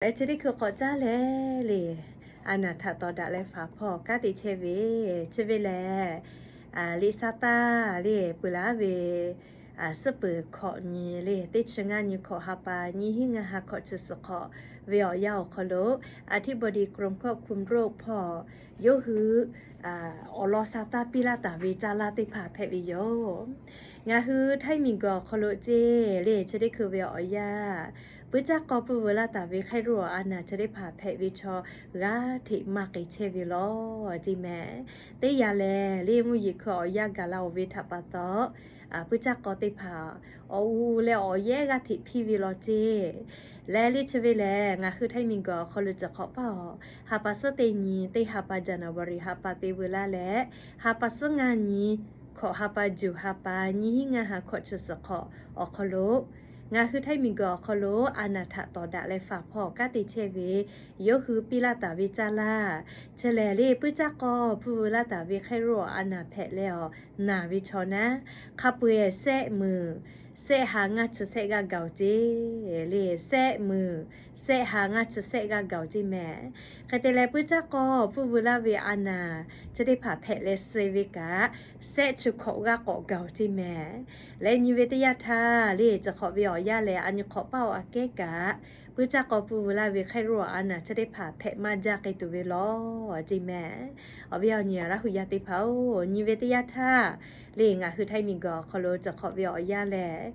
Leh chi teˇ hkui k'awꞈ caˉ leh le, a naˬ htaꞈ tawˍ daꞈ leh faˍ hpawˇ kanˉ te chehˇ ve, chi ve lehˬ, liꞈ sa taˇ le peuˬ laˇ ve suhˉ peuˬ hkawꞈ nyi le, teˇ chi ngaˇ nyi hkawꞈ ha pa nyiˇ hinˉ ngaˇ ha hkawꞈ chi suhˍ hk'awꞈ ve awˬ yanˇ awˬ hk'aw lo, อธิบดีกรมควบคุมโรค hpawˇ yawˇ hui awˬ lawn sa taˇ piˇ laˇ taˍ ve caˇ laˇ teˇ hpaˍ hpehꞈ ve yoˬ. Ngaˬ hui htaiˇ miˬguiˬ awˬ hk'aw lo ceˇ le, chi teˇ hkui ve awˬ yanˇ, puiˉ caˇ k'aw pfuhˇ veu laˇ taˍ ve ไข้หวัด awˬ a naˬ chi teˇ hpaˍ hpehꞈ ve chaw g'aˇ hteꞈ maˇ k'ai chehˇ ve law ceˇ mehˍ. Teˇ yanˇ lehˬ le, mvuhˇ yeˬ hkui awˬ yanˇ gaˬ la oˬ ve htaꞈ pa taw, puiˉ caˇ k'aw teˇ hpaˍ awˬ u leh awˬ yehˉ g'aˇ hteꞈ hpiˇ ve law ceˇ. Leh le chi ve lehˬ, ngaˬ hui htaiˇ miˬguiˬ awˬ hk'aw lo cawˬ hk'awꞈ paˇ awˬ ha pa suhˉ teˇ nyi teˇ ha pa January ha pa te veu laˇ leh, ha pa suhˉ ngaˇ nyi hkawꞈ ha pa juˬ ha pa nyiˇ hinˉ ngaˇ ha hkawꞈ chi suhˍ hk'awꞈ awˬ hk'aw lo, ngaˬ hui htaiˇ miˬguiˬ awˬ hk'aw lo a naˬ htaꞈ tawˍ daꞈ leh faˍ hpawˇ kanˉ te chehˇ ve, yawˇ hui piˇ laˇ taˍ ve caˇ laˇ, chi lehˬ le, puiˉ caˇ k'aw pfuhˇ veu laˇ taˍ ve ไข้หวัด awˬ a naˬ hpehꞈ leh awˬ naˬ ve chaw naˉ, hk'a peu-eˬ sehˆ meunˍ sehˆ ha ngaˇ chi sehˆ g'aˇ gaˬ oˬ ceˇ le, sehˆ meunˍ sehˆ ha ngaˇ chi sehˆ g'aˇ gaˬ oˬ ceˇ mehˍ. Hk'e te leh, puiˉ caˇ k'aw pfuhˇ veu laˇ ve a naˬ chi teˇ hpaˍ hpehꞈ leh suh ve kaꞈ, sehˆ chi hkawꞈ g'aˇ k'awꞈ gaˬ oˬ ceˇ mehˍ. Leh nyi ve teˇ yanˇ htaˇ le, cawˬ hk'awꞈ ve awˬ yanˇ lehˬ, a nyi hk'awꞈ paˇ awˬ aꞈ kehˉ kaꞈ, puiˉ caˇ k'aw pfuhˇ veu laˇ ve ไข้หวัด awˬ a naˬ chi teˇ hpaˍ hpehꞈ maˇ jaˇ k'ai tuˬ ve law ceˇ mehˍ. Awˬ viˉ awˬ nyi Laˇ hu yaˇ teˇ hpaˍ-oˬ, nyi ve teˇ yanˇ htaˇ le, ngaˬ hui htaiˇ miˬguiˬ awˬ hk'aw lo cawˬ hk'awꞈ ve awˬ yanˇ lehˬ,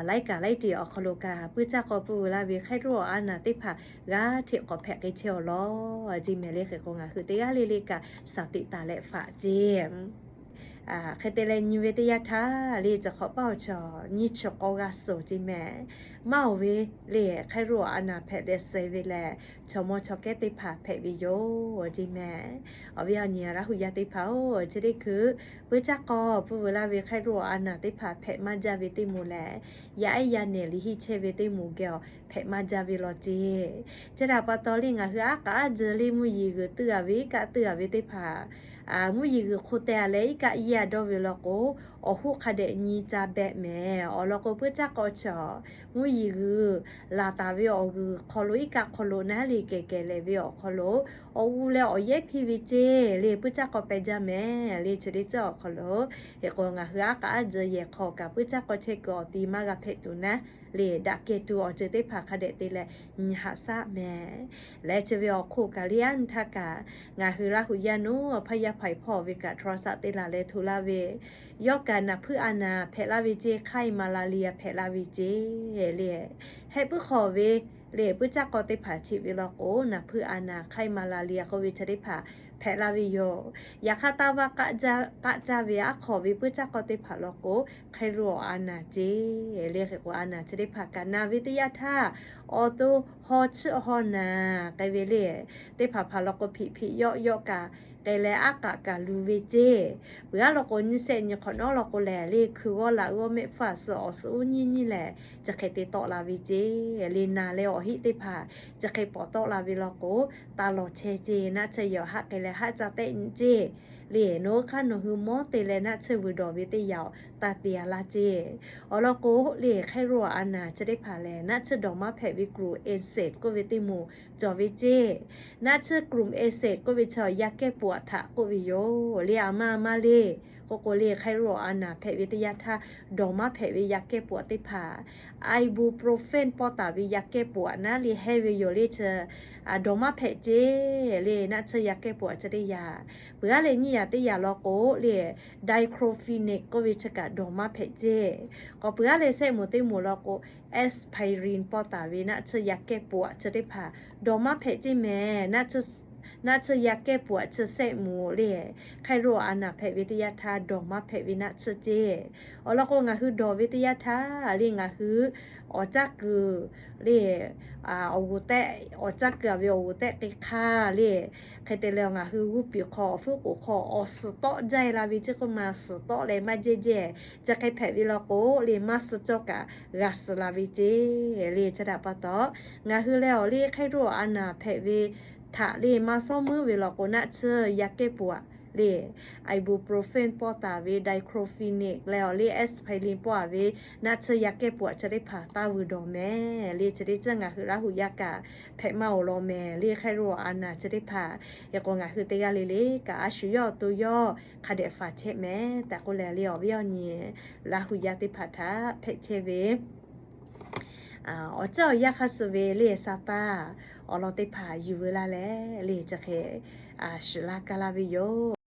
laiˉ kaꞈ laiˉ tiꞈ awˬ hk'aw lo kaꞈ puiˉ caˇ k'aw pfuhˇ veu laˇ ve ไข้หวัด awˬ a naˬ teˇ hpaˍ g'aˇ hteꞈ k'awꞈ hpehꞈ k'ai chehˇ awˬ law ceˇ mehˍ. Le hk'e k'o, ngaˬ hui teˇ g'aˇ le le kaꞈ shaˍ tiꞈ taˍ leh faˍ ceˇ. Hk'e te leh, nyi ve teˇ yanˇ htaˇ le, cawˬ hk'awꞈ paˇ awˬ chaw nyiˇ chi k'awˇ g'aˇ suh ceˇ mehˍ. Maˇ oˬ ve le, ไข้หวัด awˬ a naˬ hpehꞈ leh suh ve lehˬ, chaw mawˇ chaw kehˉ teˇ hpaˍ hpehꞈ ve yoˬ ceˇ mehˍ. Awˬ viˉ awˬ nyi Laˇ hu yaˇ teˇ hpaˍ-oˬ, chi teˇ hkui puiˉ caˇ k'aw pfuhˇ veu laˇ ve ไข้หวัด awˬ a naˬ teˇ hpaˍ hpehꞈ maˇ jaˇ ve teˇ moˍ lehˬ, yaˇ ehˉ yaˇ nehˬ liꞈ hiˆ chehˇ ve teˇ moˍ geh awˬ hpehꞈ maˇ jaˇ ve law ceˇ. Chi htaꞈ pa taw le, ngaˬ hui aˉ k'aˉ aˉ jeuˬ le, mvuhˇ yeˬ g'uiˬ tuiˇ a ve iˉ kaˆ tuiˇ a ve teˇ hpaˍ, mvuhˇ yeˬ g'uiˬ hk'oˆ teh a leh iˉ kaˆ yeˇ a dawˇ ve law k'o, awˬ hoˆ hk'a dehꞈ nyi ca behꞈ mehˍ. Awˬ lawn k'o, puiˉ caˇ k'aw chaw mvuhˇ yeˬ g'uiˬ laˬ taˍ ve awˬ g'uiˬ hk'aw lo iˉ kaˆ hk'aw lo naˉ le kehˬ kehˬ lehˬ ve awˬ hk'aw lo, awˬ u leh awˬ yehˉ hpiˇ ve ceˇ le, puiˉ caˇ k'aw peh jaˇ mehˍ le. Chi teˇ ceuˬ awˬ hk'aw lo, hk'e k'o ngaˬ hui aˉ k'aˉ aˉ jeuˬ yehˬ hk'aw kaꞈ puiˉ caˇ k'aw chehˇ kuiˬ awˬ ti maˇ g'a hpehꞈ tuˬ naˉ le, daꞈ kehˬ tuˬ awˬ ceuˬ teˇ hpaˍ hk'a dehꞈ te leh nyi haꞈ shaˉ mehˍ. Leh chi ve awˬ hk'oˆ kaꞈ le, a nyi htaˇ kaꞈ ngaˬ hui Laˇ hu yaˇ naˉ awˬ hpaˇ yaˇ hpaˍ hpawˇ ve kaꞈ โทรศัพท์ te laˬ leh hto laˇ ve, yawˇ kaꞈ naˬ hpuiˇ a naˬ hpehꞈ laˇ ve ceˇ, ไข้มาลาเรีย hpehꞈ laˇ ve ceˇ le. Hehˆ puiˉ hk'aw ve le, puiˉ caˇ k'aw teˇ hpaˍ cheꞈ ve law k'o, naˬ hpuiˇ a naˬ ไข้มาลาเรีย k'oˆ ve chi teˇ hpaˍ hpehꞈ laˇ ve yoˬ. Yaꞈ hk'aˇ, taˇ vaˇ k'aˆ caˇ ve aˉ hk'aw ve puiˉ caˇ k'aw teˇ hpaˍ law k'o, ไข้หวัด awˬ a naˬ ceˇ le. Hk'e k'o, a naˬ chi teˇ hpaˍ kaꞈ naˬ ve teˇ yanˇ htaˇ, awˬ to haw chiˇ haw naˬ k'ai ve le, teˇ hpaˍ hpaˍ law k'o, hpiꞈ hpiꞈ yawˆ yawˆ kaꞈ k'ai leh, aˉ k'aꞈ kaꞈ luˬ ve ceˇ. Peuˬ aˉ law k'o, nyiˇ sehˆ nyi hk'awꞈ nawˉ law k'o lehˬ le, hkui g'awˇ laꞈ g'awˇ mehˆ hpfuhˇ a suh awˬ suhˉ uˉ nyiˇ nyiˇ lehˬ, chi hk'e te tawˆ la ve ceˇ le. Naˬ leh awˬ heˆ teˇ hpaˍ chi hk'e pawˍ tawˆ la ve law k'o, taˇ lawˬ chehˇ ceˇ. Naˆ tsuhˇ yehˬ awˬ haˆ k'ai leh haˆ ca tehˆ nyi ceˇ le. Nawˬ hui hk'aˇ nawˬ hui mawˉ te leh naˆ tsuhˇ vuiˬ dawˬ ve teˇ yanˇ awˬ taˇ te a laˇ ceˇ. Awˬ lawn k'o le, ไข้หวัด awˬ a naˬ chi teˇ hpaˍ lehˬ, naˆ tsuhˇ dawˬ maˇ hpehꞈ ve กลุ่ม เอเซส k'oˆ ve teˇ moˍ cawˬ ve ceˇ. Naˆ tsuhˇ กลุ่ม เอเซส k'oˆ ve chi yaˇ kehˉ pawꞈ htaꞈ k'oˆ ve yoˬ le. A ma a ma le, k'o k'o le, ไข้หวัด awˬ a naˬ hpehꞈ ve teˇ yanˇ htaˇ dawˬ maˇ hpehꞈ ve yaˇ kehˉ pawꞈ teˇ hpaˍ, ibuprofen pawˇ taˍ ve yaˇ kehˉ pawꞈ naˉ le hehˇ ve yoˬ le. Chi dawˬ maˇ hpehꞈ ceˇ le. Naˆ tsuhˇ yaˇ kehˉ pawꞈ chi teˇ yanˇ, peuˬ aˉ leh nyiˇ yanˇ teˇ yanˇ law k'o le, diclofenac k'oˆ ve chi kaꞈ dawˬ maˇ hpehꞈ ceˇ. K'awꞈ peuˬ aˉ leh sehˆ moˍ teˇ moˍ law k'o, aspirin pawˇ taˍ ve naˆ tsuhˇ yaˇ kehˉ pawꞈ chi teˇ hpaˍ dawˬ maˇ hpehꞈ ceˇ mehˍ. Naˆ tsuhˇ yaˇ kehˉ pawꞈ chi sehˆ moˍ le, ไข้หวัด awˬ a naˬ hpehꞈ ve teˇ yanˇ htaˇ dawˬ maˇ hpehꞈ ve naˆ tsuhˇ ceˇ. Awˬ lawn k'o, ngaˬ hui dawˬ ve teˇ yanˇ htaˇ le, ngaˬ hui awˬ caˇ kuiˬ le, awˬ g'uˬ tehˆ, awˬ caˇ kuiˬ a ve awˬ g'uˬ tehˆ k'ai hk'aˇ le, hk'e te leh ngaˬ hui g'uˇ piˍ hk'aw awˬ hpfuhˇ k'oˍ hk'aw awˬ suhˍ tawˆ jaˇ e la ve ceˇ k'oˆ ma, suhˍ tawˆ leh maˇ jehˇ jehˇ, chi hk'e hpehꞈ ve law k'o le, maˇ suh cawˇ kaꞈ g'a suh la ve ceˇ le. Chi htaꞈ pa taw, ngaˬ hui leh awˬ le ไข้หวัด awˬ a naˬ hpehꞈ ve htaꞈ le maˇ sawˉ meuˉ ve law k'o, naˆ tsuhˇ yaˇ kehˉ pawꞈ le, ibuprofen pawˆ taˍ ve diclofenac leh awˬ le aspirin pawˆ a ve naˆ tsuhˇ yaˇ kehˇ pawˆ chi teˇ hpaˍ taˇ vuiˬ dawˬ mehˍ le. Chi teˇ ceuˬ ngaˬ hui Laˇ huˍ yaˇ kaꞈ hpehꞈ maˇ oˬ law mehˍ le. Hk'e lo a naˬ chi teˇ hpaˍ yaꞈ k'o ngaˬ hui teˇ g'aˇ le le kaꞈ a shu yawˇ awˬ to yawˇ hk'a dehꞈ faˍ chehˇ mehˍ tehꞈ k'oˆ leh le, awˬ viˉ awˬ nyi Laˇ huˍ yaˇ teˇ hpaˍ htaꞈ hpehꞈ chehˇ ve awˬ ceuˬ awˬ yanˇ hk'a suh ve le, sa taˇ awˬ lawn teˇ hpaˍ yuˬ veu laˇ leh le, chi hk'e shuˍ laˇ kaˇ laˇ ve yoˬ.